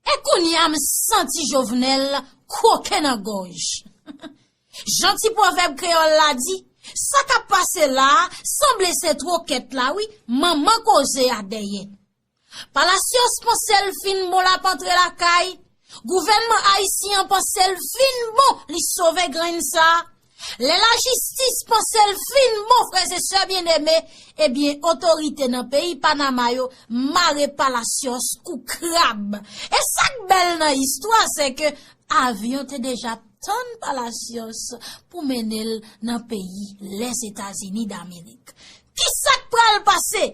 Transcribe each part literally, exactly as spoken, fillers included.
E kounye a m santi Jovenel kwoke nan gòj. Jan ti pwovèb kreyòl la di, sa k ap pase la a sanble se twokèt la wi, manman koze a dèyè. Palacios panse l fin bon l ap antre lakay. Gouvènman ayisyen an panse l fin bon, li sove grenn sa. Lè lajistis panse l fin bon, frè e sè byeneme, ebyen, otorite nan peyi Panama yo mare Palacios kou krab. E sa k bèl nan istwa, se ke avyon te deja tann Palacios pou mennen l nan peyi Lèzetazini Damerik. Kisa k pral pase?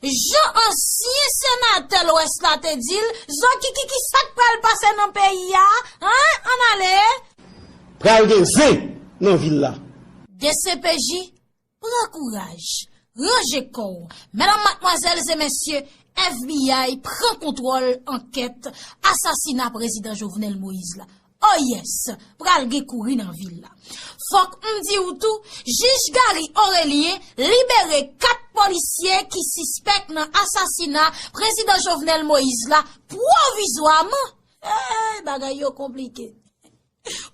Jan ansyen senatè Lwès la te di l, Zokiki, kisa k pral pase nan peyi a? Hein? Ann ale! Pral gen zen nan vil la. D C P J, pran kouraj, ranje kò w. Medam, madmwazèl e mesye, F B I pran kontwòl ankèt asasina prezidan Jovenel Moïse la. Oh yes, pral gen kouri nan vil la. Fòk m di w tou, jij Gary Orélien libere kat polisye ki sispèk nan asasina prezidan Jovenel Moïse la pwovizwaman. Ey, bagay yo konplike.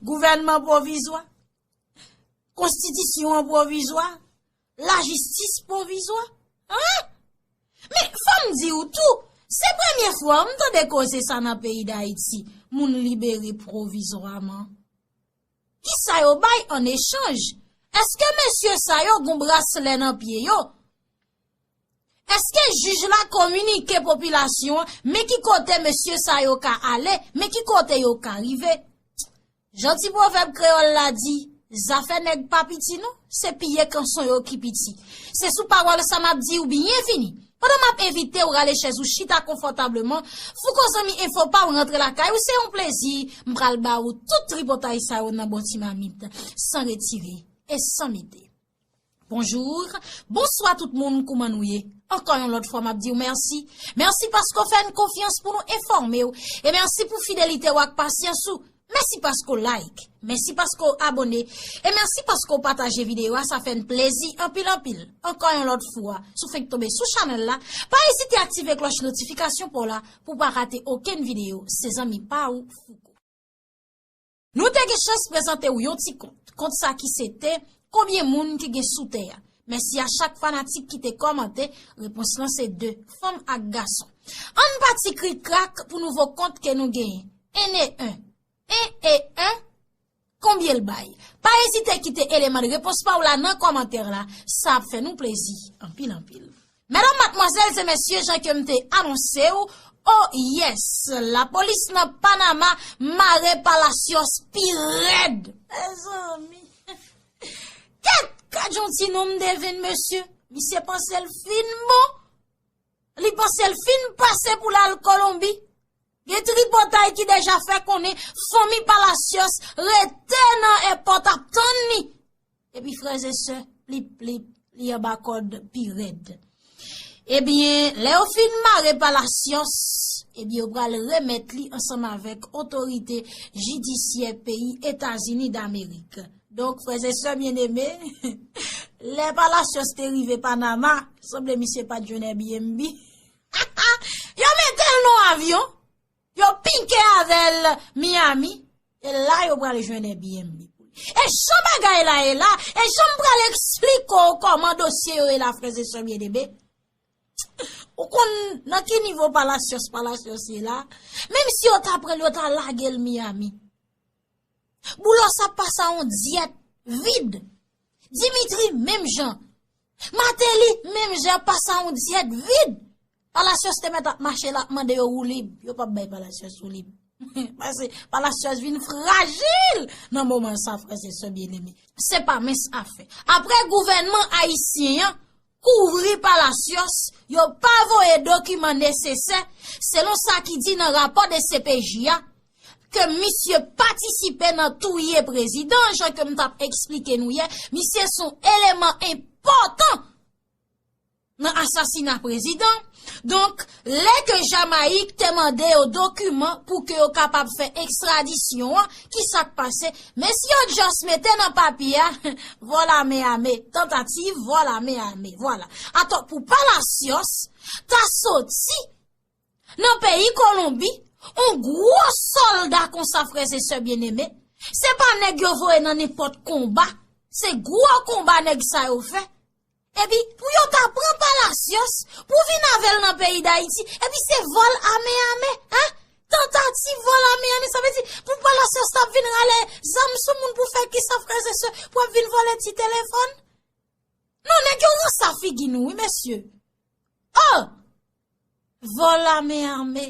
Gouvènman pwovizwa, konstitisyon an pwovizwa, lajistis pwovizwa. Hein? Men, fò m di w tou, se premye fwa m tande koze sa nan peyi Dayiti, moun libere pwovizwaman. Kisa yo bay an echanj? Èske mesye sa yo gon braslè nan pye yo? Èske jij la kominike popilasyon an, men ki kote mesye sa yo ka ale, men ki kote yo ka rive? Jan ti pwovèb kreyòl la di, zafè nèg pa piti non, se piye kanson yo ki piti. Se sou pawòl sa m ap di w byenvini. Pandan m ap envite w rale chèz ou chita konfòtableman, Fouco zanmi enfo pa w rantre lakay ou, se yon plezi m pral ba ou tout tripotay sa yo nan bon ti mamit, san retire e san mete. Bonjou, bonswa tout moun, kouman nou ye? Ankò yon lòt fwa, m ap di w mèsi. Mèsi paske w fè n konfyans pou nou enfòme w. E mèsi pou fidelite w ak pasyans ou. Mèsi paske w like. Mèsi paske w abòne. E mèsi paske w pataje videyo a, sa fè n plezi anpil anpil. Ankò yon lòt fwa, si w fenk tonbe sou chanèl la, pa ezite aktive klòch notifikasyon pa w la pou w pa rate okenn videyo. Se zanmi pa w, Fouco. Nou te gen chans prezante w yon ti kont. Kont sa ki se te, konbyen moun ki gen sou tè a? Mèsi a chak fanatik ki te kòmante, repons lan se de, fanm ak gason. Ann pati krik krak pou nouvo kont ke nou genyen. En e en. En e en. Konbyen l bay? Pa ezite kite eleman de repons pa w la nan kòmantè la, sa ap fè nou plezi anpil anpil. Medam, madmwazèl e mesye, jan ke m te anonse w, oh yes, lapolis nan Panama mare Palacios pi rèd. Mezanmi. Kèt, gad yon ti nonm devin mesye. Misye panse l fin bon. Li panse l fin pase pou l al Kolonbi. Gen tripotay ki deja fè konnen fanmi Palacios rete nan èpòt ap tann li. Epi frè e sè, plip, plip, li anba kòd pi rèd. Ebyen, lè yo fin mare Palacios, ebyen, yo pral remèt li ansanm avèk otorite jidisyè peyi Etazini Damerik. Donk, frè e sè byeneme, lè Palacios te rive Panama, sanble misye pa t jwenn Airbnb. Yo mete l nan avyon, yo pinke avè l Miami, e la yo pral jwenn Airbnb pou li. E jan bagay la ye la, e jan m pral eksplike w kòman dosye yo ye la, frè e sè byeneme. Ou konn nan ki nivo Palacios, Palacios ye la? Menm si yo ta pran l, yo ta lage l Miami. Boulos ap pase a yon dyèt vid. Dimitri, menm jan. Martelly, menm jan, ap pase a yon dyèt vid. Palacios te mèt ap mache, l ap mande yo woulib. Yo p ap bay Palacios woulib. Paske Palacios vin frajil nan moman sa, frè e sè byeneme. Se pa mens afè. Apre gouvènman ayisyen an kouvri Palacios, yo pa voye dokiman nesesè, selon sa ki di nan rapò de C P J a, ke misye patisipe nan touye prezidan, jan ke m t ap eksplike nou yè, misye se yon eleman enpòtan nan asasina prezidan. Donk, lè ke Jamayik te mande yo dokiman pou ke yo kapab fè ekstradisyon an, ki sa k pase? Mesye yo just mete nan papye a, vol à main armée, tantativ vol à main armée, vwala. Atò, pou Palacios ta soti Nan peyi Kolonbi, yon gwo sòlda konsa, frè e sè byeneme, se pa nèg yo voye nan nenpòt konba, se gwo konba nèg sa yo fè. Epi, pou yo ta pran Palacios, pou vin avè l nan peyi Dayiti, epi se vòl ame ame, en? Tantativ vòl ame ame, sa vle di, pou Palacios ta vin rale zam sou moun pou fè kisa, frè e sè, pou ap vin vòlè ti telefòn? Non, nèg yo ranse figi nou, wi, mesye. Oh! Vòl ame ame.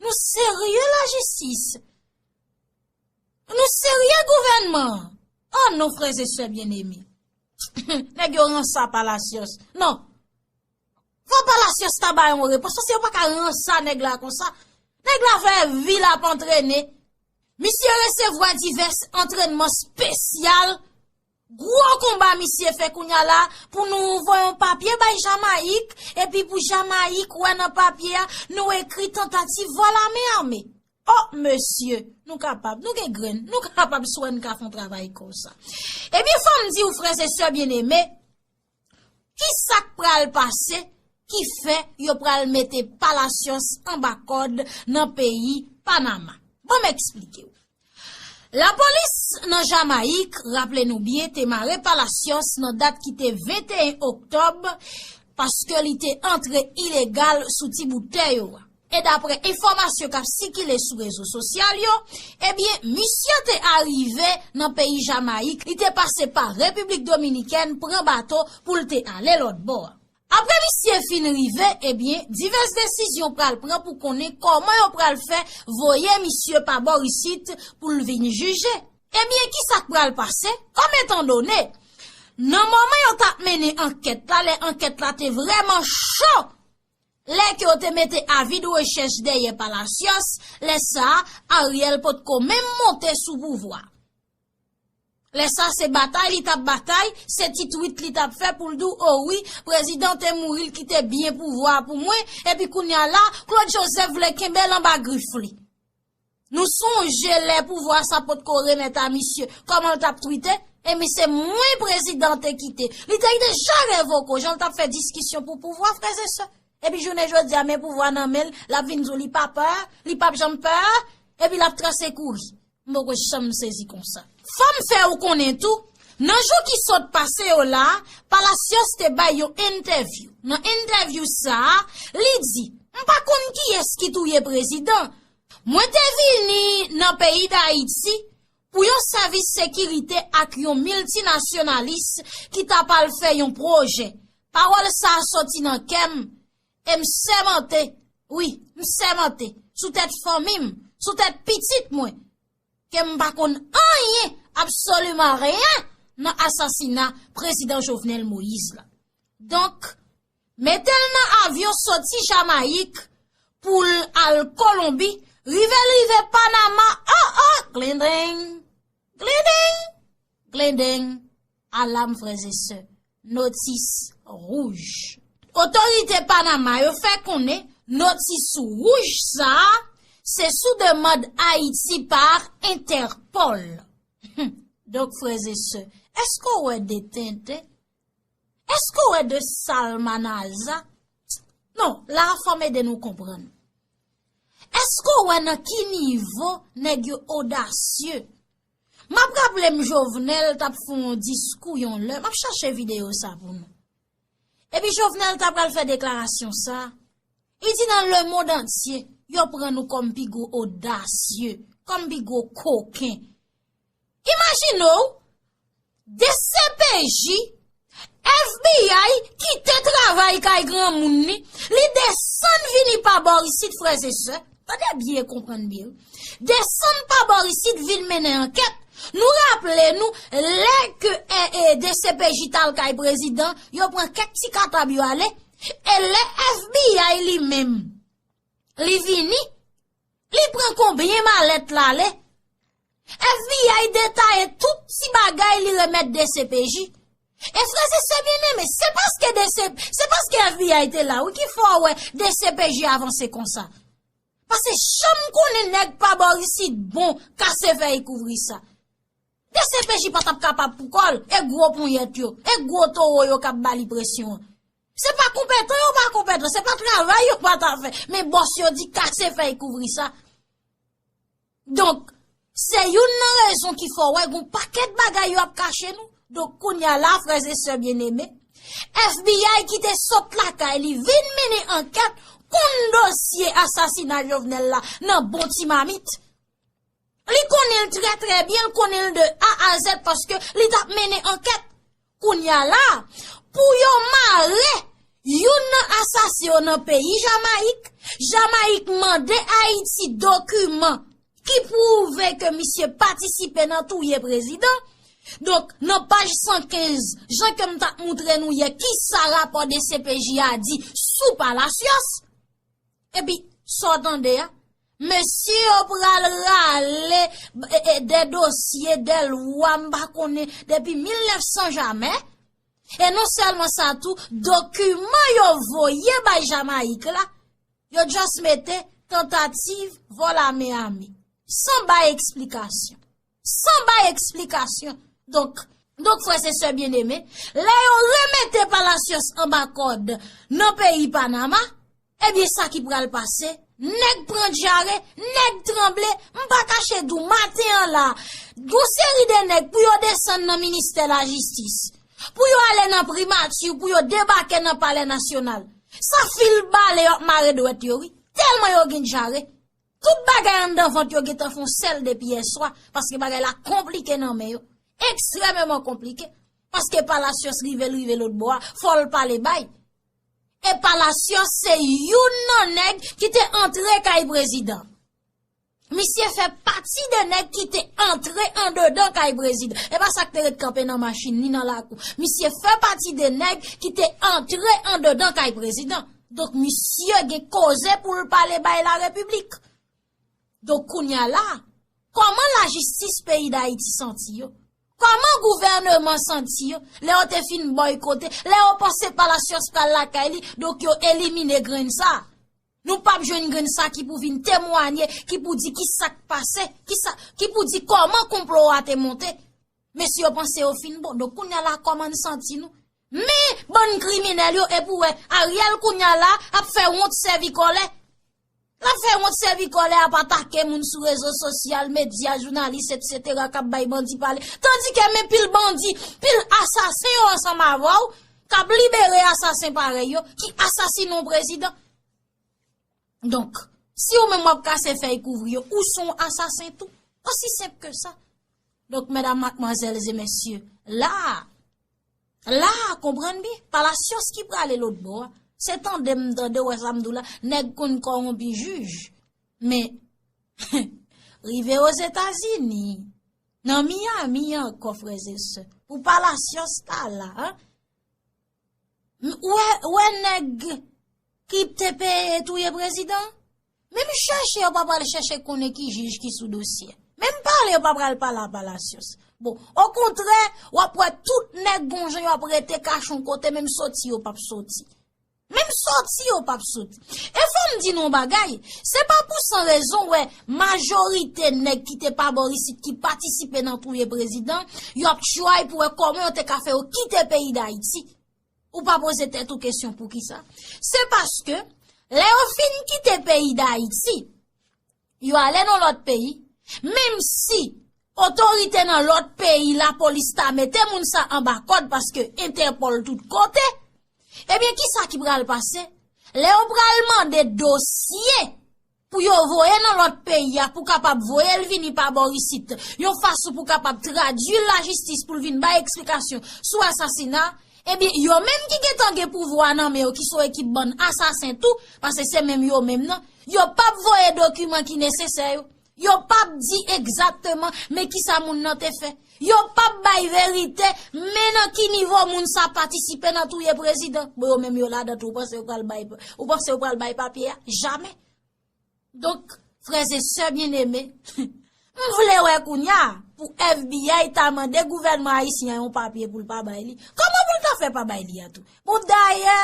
Nou serye lajistis? Nou serye gouvènman an? Oh non, frè e sè byeneme. Nèg yo ranse Palacios. Non. Fò Palacios ta ba yon repons, paske yo pa ka ranse nèg la konsa. Nèg la fè vi l ap antrene. Misye resevwa divès antrènman espesyal. Gwo konba misye fè kounye a la pou nou voye yon papye bay Jamayik, epi pou Jamayik wè nan papye a, nou ekri tantativ vòl ame ame. Oh, mesye, nou kapab, nou gen grenn, nou kapab swè n ka fè yon travay konsa. Ebyen, fò m di w, frè e sè byeneme, ki sa k pral pase ki fè yo pral mete Palacios anba kòd nan peyi Panama? Ban m eksplike w. Lapolis nan Jamayik, raple nou byen, te mare Palacios nan dat ki te venteyen oktòb, paske li te antre ilegal sou ti bout tè yo a. E daprè enfòmasyon k ap sikile sou rezo sosyal yo, ebyen, misye te arive nan peyi Jamayik, li te pase pa Repiblik Dominikèn, pran bato pou l te ale lòtbò a. Apre misye fin rive, ebyen, divès desizyon pral pran pou konnen kòman yo pral fè voye misye pa bò isit pou l vin jije. Ebyen, ki sa k pral pase? Kòm etandone, nan moman yo t ap mennen ankèt la, lè ankèt la te vrèman cho, lè ke yo te mete avi de rechèch dèyè Palacios, lè sa a, Ariel potko menm monte sou pouvwa. Lè sa, se batay li t ap batay, se ti twit li t ap fè pou l di w, o wi, prezidan te mouri, l kite byen pouvwa a pou mwen, epi kounye a la, Claude Joseph vle kenbe l anba grif li. Nou sonje lè pouvwa sa potko remèt a misye, kòman l t ap twite? E mi se mwen prezidan te kite. Li te deja revoke w, jan l t ap fè diskisyon pou pouvwa, frè e sè. Epi jounen jodi a, men pouvwa nan men l, l ap vin di w li pa pè, li p ap janm pè, epi l ap trase kouri. M poko janm sezi konsa. Fò m fè w konnen tou, nan jou ki sot pase yo la, Palacios te bay yon entèvyou. Nan entèvyou sa a, li di, m pa konn kiyès ki touye prezidan. Mwen te vini nan peyi Dayiti pou yon sèvis sekirite ak yon miltinasyonalis ki t ap al fè yon pwojè. Pawòl sa a soti nan kè m, e m sèmante, wi, m sèmante, sou tèt fanmi m, sou tèt pitit mwen, ke m pa konn anyen, absoliman rien, nan asasina prezidan Jovenel Moïse la. Donk, mete l nan avyon soti Jamayik pou l al Kolonbi, rive l rive Panama, oh, oh, glendeng, glendeng, glendeng, alam, frè e sè, notis wouj. Otorite Panama yo fè konnen notis wouj sa a se sou demann Ayiti pa Interpol. Donk, frè e sè, èske w wè de tenten? Èske w wè de salmanaza? Non, la a fò m ede nou konprann. Èske w wè nan ki nivo nèg yo odasye? M ap raple m Jovenel t ap fè yon diskou yon lè, m ap chache videyo sa pou nou. Epi Jovenel ta pral fè deklarasyon sa, li di nan lemonn antye, yo pran nou kòm pi gwo odasye, kòm pi gwo koken. Imajine w, D C P J, F B I kite travay kay granmoun li, li desann vini pa bò isit, frè e sè. Tande byen, konprann byen, wi. Desann pa bò isit, vin mennen ankèt. Nou raple nou, lè ke, e, e, D C P J t al kay prezidan, yo pran kèk ti katab yo ale, e lè F B I li menm, li vini, li pran konbyen malèt l ale? F B I detaye tout ti bagay li remèt D C P J. E frè e sè byeneme, se paske D C, se paske F B I te la, wi, ki fè w wè D C P J avanse konsa. Paske janm konnen nèg pa bò isit bon, kase fèy kouvri sa. D C P J pa t ap kapab pou kò l, e gwo ponyèt yo, e gwo towo yo k ap ba li presyon an. Se pa konpetan yo pa konpetan, se pa travay yo pa ta fè. Men bòs yo di kase fèy kouvri sa. Donk, se youn nan rezon ki fè w wè gon pakèt bagay yo ap kache nou. Donk, kounye a la, frè e sè byeneme, F B I ki te sot lakay li vin mennen ankèt konn dosye asasina Jovenel la nan bon ti mamit. Li konnen l trè, trè byen, l konnen l de A a Z paske li t ap mennen ankèt. Kounye a la, pou yo mare youn nan asasen yo nan peyi Jamayik, Jamayik mande Ayiti dokiman ki pwouve ke misye patisipe nan touye prezidan. Donk, nan paj san kenz, jan ke m t ap moutre nou yè, kisa rapò de C P J a di sou Palacios? Epi, sa w tande a? Mesye yo pral rale e, e, de dosye, de lwa, m pa konnen, depi mil nèf san jamè. E non sèlman sa tou, dokiman yo voye bay Jamayik la, yo just mete tantativ vòl ame ame, san bay eksplikasyon. San bay eksplikasyon. Donk, donk, frè e sè byeneme, lè yo remete Palacios anba kòd nan peyi Panama, ebyen, sa ki pral pase, nèg pran djare, nèg tranble, m pa kache di w, maten an la, gon seri de nèg pou yo desann nan ministè lajistis, pou yo ale nan primati, pou yo debake nan palè nasyonal. Sa fil bale yo ap mare dwèt yo, wi. Tèlman yo gen djare. Tout bagay anndan vant yo gentan fè yon sèl depi yèswa, paske bagay la konplike nan men yo. Ekstrèmeman konplike. Paske Palacios rive l rive lòt bò a, fò l pale bay. E Palacios se youn nan nèg ki te antre kay prezidan. Misye fè pati de nèg ki te antre andedan kay prezidan. E pa sa k te ret kanpe nan machin ni nan lakou. Misye fè pati de nèg ki te antre andedan kay prezidan. Donk, misye gen koze pou l pale bay larepiblik. Donk, kounye a la, kòman lajistis peyi Dayiti santi yo? Kòman gouvèneman santi yo? Lè yo te fin bòykote, lè yo panse Palacios pral lakay li, donk yo elimine grenn sa. Nou p ap jwenn grenn sa ki pou vin temwanye, ki pou di ki sa k pase, ki sa, ki pou di kòman konplo a te monte. Mesye yo panse yo fin bon. Donk, kounye a la, kòman n santi nou? Men, bann kriminèl yo, epi w wè, Ariel kounye a la ap fè wont sèvi kòlè. L ap fè wont sèvi kòlè, ap atake moun sou rezo sosyal, medya, jounalis, etsetera, k ap bay bandi pale. Tandike men pil bandi, pil asasen yo ansanm avè w, k ap libere asasen parèy yo, ki asasine yon prezidan. Donk, si ou menm w ap kase fèy kouvri yo, ou se yon asasen tou. Osi senp ke sa. Donk, medam, madmwazèl e mesye, la, la, konprann byen, Palacios ki prale lòt bò a, se tande m tande w wè sa m di w la, nèg konn kòwonpi jij. Men, rive Ozetazini, nan Miami ankò, frè e sè, pou Palacios ta la, an, M- Ou wè, ou wè nèg ki te peye touye prezidan? Menm chèche yo pa pral chèche konnen ki jij ki sou dosye. Menm pale yo pa pral pale a Palacios. Bon, okontrè, w ap wè tout nèg gon jan yo ap rete kache yon kote, menm soti yo p ap soti. Menm soti yo p ap soti. E fò m di nou yon bagay, se pa pou san rezon w wè majorite nèg ki te pa bò isit ki patisipe nan touye prezidan, yo ap try pou wè kòman yo te ka fè yo kite peyi Dayiti. Ou pa poze tèt ou kesyon poukisa? Se paske, lè yo fin kite peyi Dayiti, yo ale nan lòt peyi, menm si otorite nan lòt peyi, lapolis ta mete moun sa anba kòd paske Entèpòl tout kote, ebyen, kisa ki pral pase? Lè yo pral mande dosye pou yo voye nan lòt peyi a, pou kapab voye l vini pa bò isit, yon fason pou kapab tradui l lajistis pou l vin bay eksplikasyon sou asasina, ebyen, yo menm ki gentan gen pouvwa a nan men yo, ki se yon ekip bann asasen tou, paske se menm yo menm nan, yo p ap voye dokiman ki nesesè yo. Yo p ap di egzakteman men kisa moun nan te fè. Yo p ap bay verite, men nan ki nivo moun sa patisipe nan touye prezidan. Bon, yo menm yo ladan tou, ou panse yo pral bay, ou panse yo pral bay papye a? Jamè. Donk, frè e sè byeneme, m vle wè kounye a pou F B I ta mande gouvènman ayisyen an yon papye pou l pa bay li. Kòman pou l ta fè pa bay li a tou? Bon, dayè,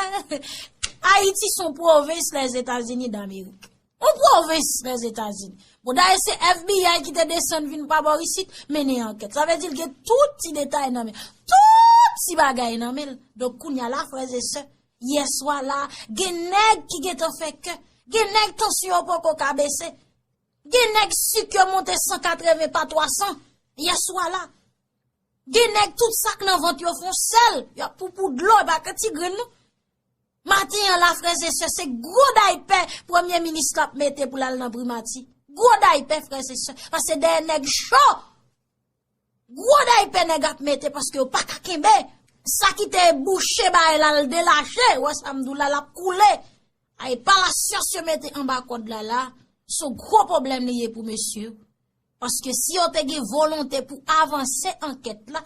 Ayiti se yon pwovens Lèzetazini Damerik. Yon pwovens Lèzetazini. Bon, dayè, se F B I ki te desann vin pa bò isit, mennen ankèt. Sa vle di l gen tout ti detay nan men. Tout ti bagay nan men l. Donk, kounye a la, frè e sè, Yè swa la, gen nèg ki gentan fè kè. Gen nèg tansyon yo poko ka bese. Gen nèg sik yo monte san katreven pa twa san. Yè swa la. Gen nèg tout sa k nan vant yo fè yon sèl. Y ap poupou dlo, e pa ke ti grenn non. Maten an la, frè e sè, se gwo daypè premye minis la ap mete pou l al nan primati. Gwo daypè, frè e sè, paske dèyè nèg cho. Gwo daypè nèg ap mete paske yo pa ka kenbe. Sa ki te bouche bay la, l delache. Wè sa m di w la, l ap koule. Ay, pa la syans yo mete anba kòd la la, se yon gwo pwoblèm li ye pou mesye yo. Paske si yo te gen volonte pou avanse ankèt la,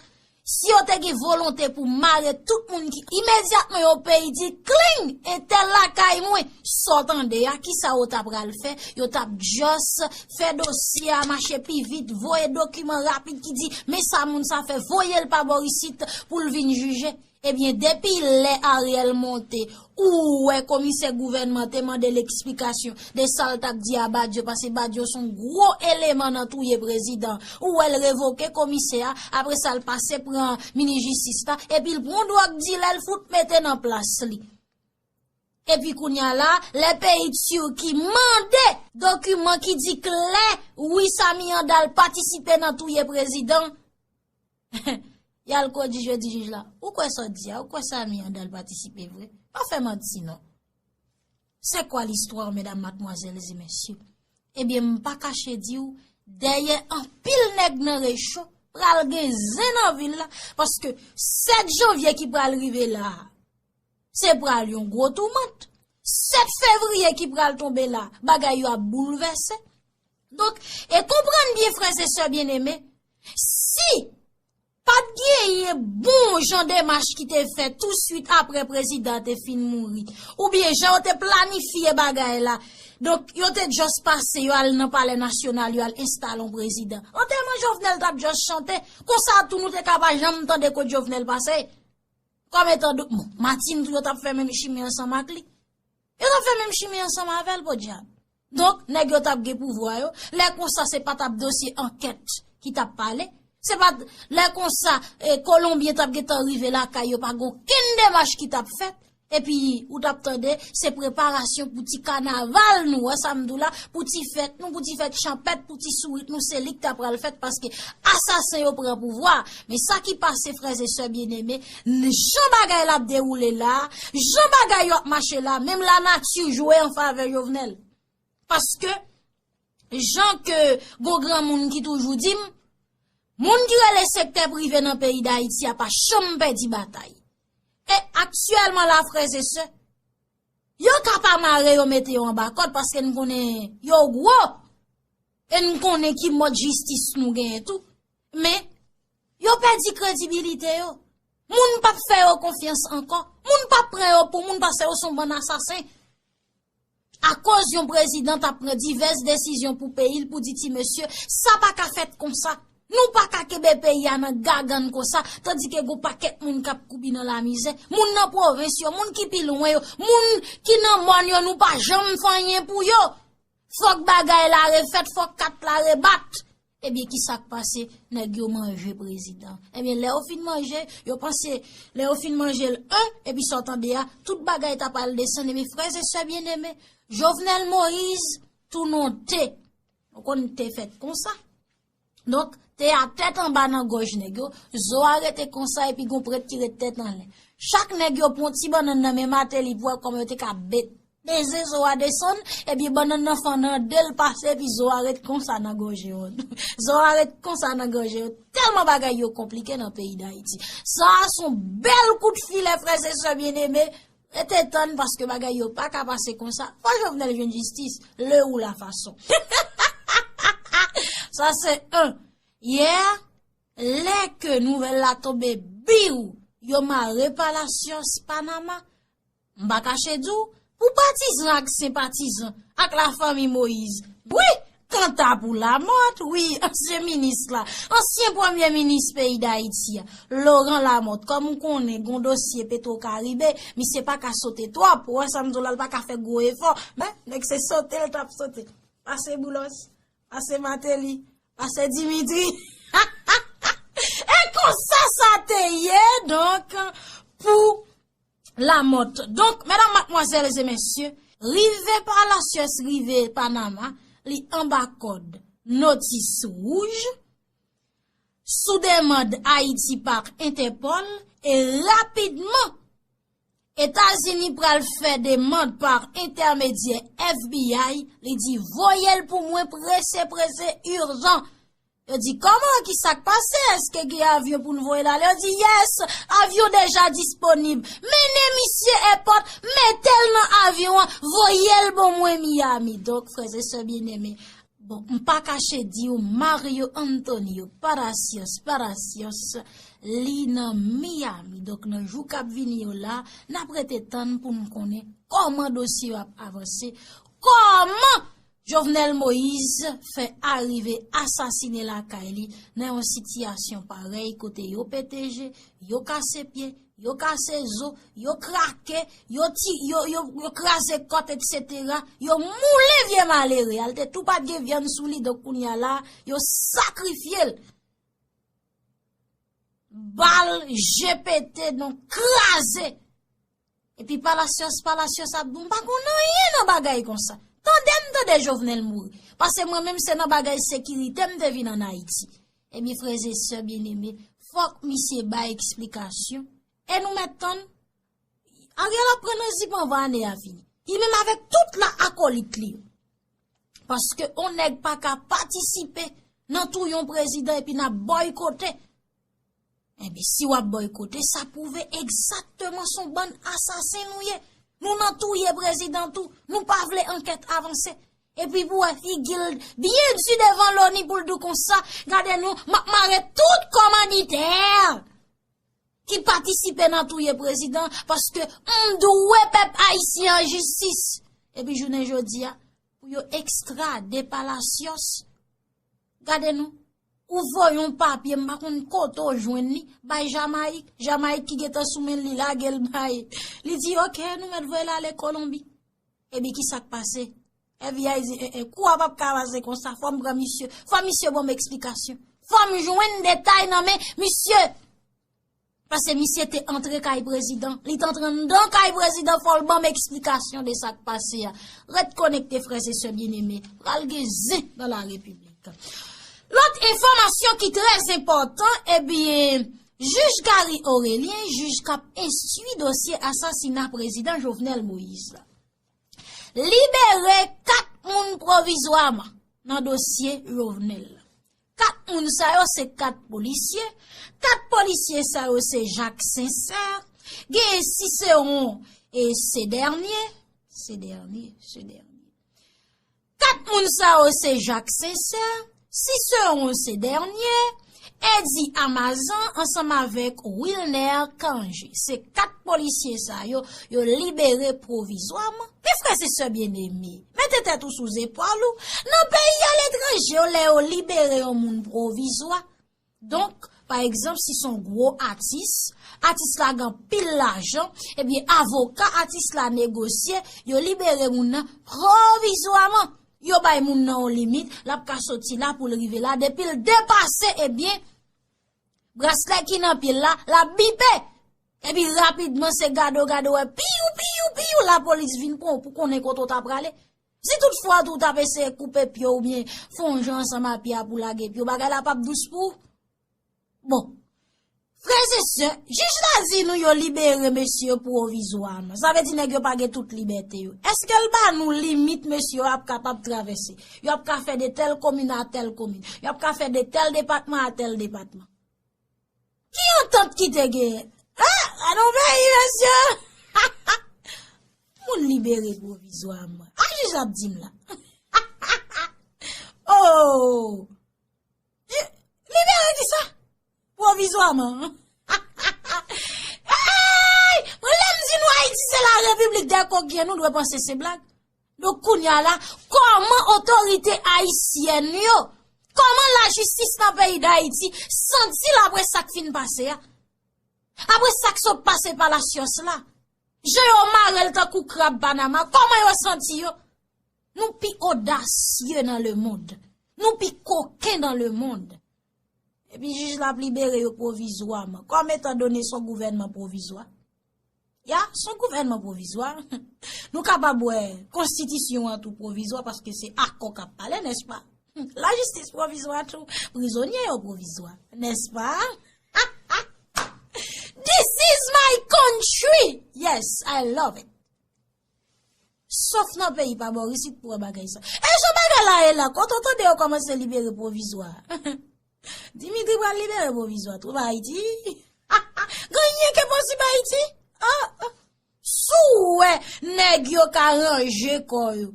si yo te gen volonte pou mare tout moun ki imedyatman yo peyi di kling, entèl lakay mwen, sa w tande a, kisa yo ta pral fè? Yo t ap just fè dosye a mache pi vit, voye dokiman rapid ki di, men sa moun sa fè, voye l pa bò isit pou l vin jije. Ebyen, depi lè Ariel monte, ou wè komisè gouvènman te mande l eksplikasyon de sa l t ap di a Badio, paske Badio se yon gwo eleman nan touye prezidan. Ou wè l revoke komisè a, apre sa l pase pran minis jistis la, epi l pran dwòg dilè l fout mete nan plas li. Epi kounye a la, lè peyi Tiki mande dokiman ki di klè, wi, Samy Handal patisipe nan touye prezidan, y al ko di jodi jij la, ou kwè sa w di a, ou kwè Samy Handal patisipe vre? Pa fè manti non. C'est quoi l'histoire, mesdames, mademoiselles et messieurs? Ebyen, m pa kache di w, dèyè anpil nèg nan recho, pral gen zen nan vil la, paske sèt janvye ki pral rive la, se pral yon gwo toumant. Sèt fevriye ki pral tonbe la, bagay yo ap boulvèse. Donk, e konprann byen, frè e sè byeneme, si pa t genyen bon jan demach ki te fèt tousuit apre prezidan te fin mouri, oubyen jan yo te planifye bagay la, donk, yo te just pase, yo al nan Palè Nasyonal, yo al enstale yon prezidan. Antèman Jovenel t ap just chante, konsa tou nou te ka pa janm tande kot Jovenel pase. Kòm etan do-, bon, Martine tou yo t ap fè menm chimen ansanm ak li. Yo t ap fè menm chimen ansanm avè l, podyab. Donk, nèg yo t ap gen pouvwa yo. Lè konsa, se pa t ap dosye ankèt ki t ap pale. Se pa t, lè konsa, e, Kolonbyen t ap gentan rive lakay yo, pa gen okenn demach ki t ap fèt. Epi, ou t ap tande, se preparasyon pou ti kanaval nou, wè sa m di w la, pou ti fèt nou, pou ti fèt chanpèt, pou ti sourit nou, se li k ta pral fèt, paske asasen yo pran pouvwa. Men sa ki pase, frè e sè byeneme, n-, jan bagay la ap dewoule la, jan bagay yo ap mache la, menm lanati jwe an favè Jovenel. Paske, jan ke gon granmoun ki toujou di m, moun ki rele sektè prive nan peyi Dayiti a pa janm pèdi batay. E aktyèlman la, frè e sè, yo ka pa mare yo mete yo anba kòd paske n konnen yo gwo. E n konnen ki mòd jistis nou genyen tou. Men, yo pèdi kredibilite yo. Moun p ap fè yo konfyans ankò. Moun p ap pran yo pou moun paske yo se yon bann asasen. Akoz yon prezidan t ap pran divès desizyon pou peyi l pou di ti mesye, sa pa ka fèt konsa. Nou pa ka kenbe peyi a nan gagann konsa, tandike gon pakèt moun k ap koubi nan lamizè. Moun nan pwovens yo, moun ki pi lwen yo, moun ki nan mòn yo, nou pa janm fè anyen pou yo. Fòk bagay la refèt, fòk kat la rebat. Ebyen, ki sa k pase? Nèg yo manje prezidan. Ebyen, lè yo fin manje, yo panse, lè yo fin manje l, en, epi sa w tande a, tout bagay t ap al desann. Ebyen, frè e sè byeneme, Jovenel Moïse tounen te. Ou konn te fèt konsa. Donk, te a tèt anba nan gòj nèg yo, zo a rete konsa epi gon prèt ki ret tèt anlè. Chak nèg yo pran ti bannann nan men Martelly pou wè kòman yo te ka bet. Beze zo a desann, epi bannann nan fann an de l pase, epi zo a ret konsa nan gòje yo. Zo a ret konsa nan gòje yo. Tèlman bagay yo konplike nan peyi Dayiti. Sa a se yon bèl kout filè, frè e sè byeneme. Rete tann, paske bagay yo pa ka pase konsa. Fò Jovenel jwenn jistis, le ou la fason. Sa se en. Yè, lè ke nouvèl la tonbe, biw, yo mare pa la syans Panama. M pa kache di w, pou patizan ak senpatizan ak lafanmi Moïse, wi, kanta pou Lamothe, wi, ansyen minis la, ansyen premye minis peyi Dayiti a, Laurent Lamothe, kòm ou konnen, gon dosye Petro Caribe, misye pa ka sote twòp, ou wè sa m di w la, l pa ka fè gwo efò, men, nèg se sote l t ap sote. Pase Boulos, pase Martelly, pase Dimitri. E konsa sa te ye, donk, pou Lamòt. Donk, medam, madmwazèl e mesye, rive Palacios, rive Panama, li anba kòd notis wouj sou demann Ayiti pa Entèpòl e rapidman Etazini pral fè demann pa entèmedyè F B I, li di voye l pou mwen prese, prese, ijan. Yo di, kòman, ki sa k pase? Èske gen avyon pou n voye l ale? Yo di, yes, avyon deja disponib. Mennen misye èpòt, mete l nan avyon an, voye l ban mwen Miami. Donk, frè e sè byeneme, bon, m pa kache di w, Mario Antonio Palacios, Palacios, li nan Miami. Donk, nan jou k ap vini yo la, n ap rete tann pou n konnen kòman dosye yo ap avanse, kòman Jovenel Moïse fè arive asasine lakay li nan yon sitiyasyon parèy kote yo pete je, yo kase pye, yo kase zo, yo krake, yo ti, yo, yo, yo kraze kòt, etsetera. Yo moule vye malere. Al te tou pa t gen vyann sou li, donk kounye a la, yo sakrifye l. Bal, je pete, donk kraze. Epi Palacios, Palacios ap di w, m pa konn anyen nan bagay konsa. Tande m tande Jovenel mouri. Paske mwen menm se nan bagay sekirite m te vin ann Ayiti. Ebyen, frè e sè byeneme, fòk misye bay eksplikasyon. E nou mèt tann, Ariel ap pran nan zip anvan ane a fini. Li menm avèk tout la akolit li yo. Paske on nèg pa ka patisipe nan touye yon prezidan epi n ap bòykote. Ebyen, si w ap bòykote, sa pwouve egzakteman se yon bann asasen nou ye. Nou nan touye prezidan tou, nou pa vle ankèt avanse. Epi pou wè figi l byen di devan Loni pou l di w konsa, gade nou, m ap mare tout kòmanditè ki patisipe nan touye prezidan, paske m dwe pèp ayisyen an jistis. Epi jounen jodi a, pou yo ekstrade Palacios, gade nou, ou voye yon papye, m pa konn kote w jwenn li, bay Jamayik, Jamayik ki gentan sou men l, li lage l bay. Li di, oke, nou mèt voye l ale Kolonbi. Epi ki sa k pase? F B I di, en, en, kou a p ap ka pase konsa, fò m pran misye, fò misye ban m eksplikasyon. Fò m jwenn detay nan men misye. Paske misye te antre kay prezidan, li te antre anndan kay prezidan, fò l ban m eksplikasyon de sa k pase a. Ret konekte, frè e sè byeneme, pral gen zen nan la repiblik. Lòt enfòmasyon ki trè enpòtan, ebyen, jij Gary Orélien, jij k ap enstwi dosye asasina prezidan Jovenel Moïse la, libere kat moun pwovizwaman nan dosye Jovenel la. Kat moun sa yo se kat polisye. Kat polisye sa yo se Jacques Sincère, genyen Cicéron e Cédernien, Cédernien, Cédernien. Kat moun sa yo se Jacques Sincère, Cicéron Cédernien, Eddy Amazan ansanm avèk Wilner Cangé. Se kat polisye sa yo, yo libere pwovizwaman. Men frè e sè byeneme, mete tèt ou sou zepòl ou. Nan peyi aletranje yo, lè yo libere yon moun pwovizwa, donk, pa egzanp, si se yon gwo atis, atis la gen anpil lajan, ebyen, avoka atis la negosye, yo libere moun nan pwovizwaman. Yo bay moun nan yon limit, l ap ka soti la pou l rive la. Depi l depase, ebyen, braslè ki nan pye l la, l ap bipe. Epi rapidman, se gade w gade w wè, piyou, piyou, piyou, lapolis vin pran w pou konnen kote w ta prale. Si toutfwa tou w t ap eseye koupe pye w oubyen fè yon jan ansanm a pye a pou lage pye w, bagay la p ap dous pou ou. Bon, frè e sè, jij la di nou yo libere mesye yo pwovizwaman. Sa vle di nèg yo pa gen tout libète yo. Èske l ba nou limit mesye yo ap kapab travèse? Yo ap ka fè de tèl komin a tèl komin. Yo ap ka fè de tèl depatman a tèl depatman. Ki antant ki te genyen? Ah, gade yon peyi, mesye! Moun libere pwovizwaman. A jij ap di m la. Oh! Libere kisa? Pwovizwaman. Hey! Mwen lè m di nou Ayiti se la repiblik dè koken, nou dwe panse se blag. Donk kounye a la, kòman otorite ayisyèn yo, kòman lajistis nan peyi Dayiti santi l apre sa k fin pase a? Apre sa k sot pase Palacios la, jan yo mare l tankou krab Panama, kòman yo santi yo? Nou pi odasye nan lemonn. Nou pi koken nan lemonn. Epi jij la ap libere yo pwovizwaman. Kòm etandone se yon gouvènman pwovizwa, Ya, se yon gouvènman pwovizwa. Nou kapab wè konstitisyon an tou pwovizwa paske se akò k ap pale, nèspa? Lajistis pwovizwa tou, prizonye yo pwovizwa, nèspa? This is my country! Yes, I love it. Sof nan peyi pa bò isit pou wè bagay sa. E jan bagay la ye la, kote w tande yo kòmanse libere pwovizwa? Dimitri pral libere pwovizwa tou, pa Ayiti. Gen anyen ki posib Ayiti? Ah, ah. Si w wè nèg yo ka ranje kò yo,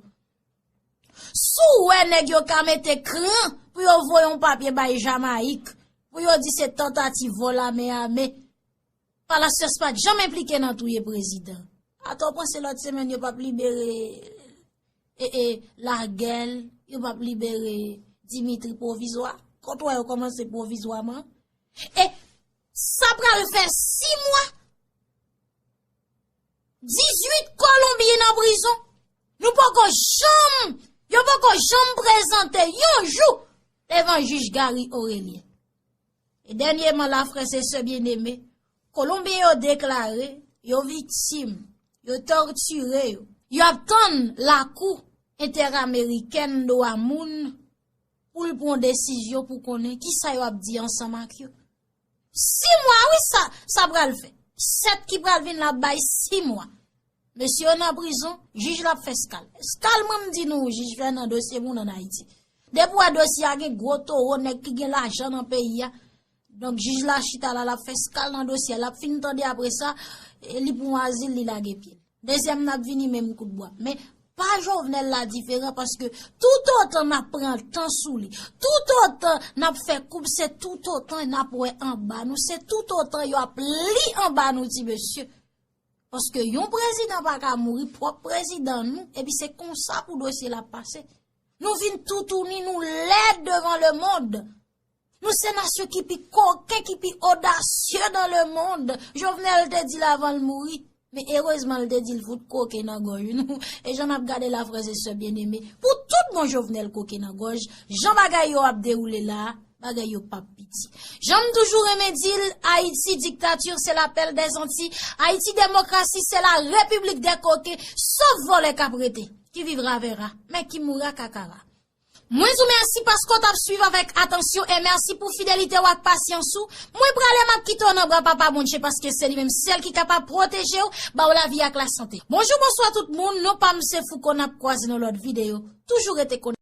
si w wè nèg yo ka mete kran pou yo voye yon papye bay Jamayik, pou yo di se tantativ vòl ame ame, Palacios pa t janm enplike nan touye prezidan. Atò w panse lòt semèn yo p ap libere e, e, Lagèl, yo p ap libere Dimitri pwovizwa? Kote w wè yo kòmanse pwovizwaman? E sa pral fè sis mwa, dizuit Kolonbyen nan prizon. Nou poko janm, yo poko janm prezante yon jou devan jij Gary Orelien. E dènyèman la, frè e sè byeneme, Kolonbyen yo deklare yo viktim, yo tòtire yo. Yo ap tann Lakou Entèamerikèn Dwa Moun pou l pran yon desizyon pou konnen kisa yo ap di ansanm ak yo. Sis mwa, wi, sa, sa pral fè. Sèt ki pral vin la ap bay sis mwa. Mesye yo nan prizon, jij la ap fè skal. Skal, mwen m di nou, jij Fernando, se moun ann Ayiti. Depi w wè dosye a gen gwo towo, nèg ki gen lajan nan peyi a. Donk, jij la chita la, l ap fè skal nan dosye a, l ap fin tande apre sa, e li pran azil, li lage pye l. Dezyèm nan ap vini menm kout bwa. Men, pa Jovenel la diferan, paske toutotan n ap pran tan sou li, toutotan n ap fè koub, se toutotan n ap wè anba nou, se toutotan yo ap li anba nou, ti mesye. Paske yon prezidan pa ka mouri, pwòp prezidan nou, epi se konsa pou dosye l ap pase. Nou vin toutouni, nou lèd devan lemonn. Nou se nasyon ki pi koken, ki pi odasye dans le monde. Jovenel te di l avan l mouri. Men erezman, l te di l fout koken nan gòj nou. E jan n ap gade la, frè e sè byeneme, pou tout bon Jovenel koken nan gòj, jan bagay yo ap dewoule la, bagay yo p ap piti. Jan m toujou renmen di l, Ayiti diktati, se lapèl dèzanti. Ayiti demokrasi, se la repiblik dè koken. Sof vòlè k ap rete, qui vivra verra, mais qui mourra cacra. Mwen di w mèsi paske w t ap swiv avèk atansyon e mèsi pou fidelite w ak pasyans ou. Mwen prale, m ap kite w nan bra Papa Bondye paske se li menm sèl ki kapab pwoteje w, ba w lavi ak lasante. Bonjou, bonswa tout moun, non pa m se Fouco, n ap kwaze nan lòt videyo. Toujou rete konekte.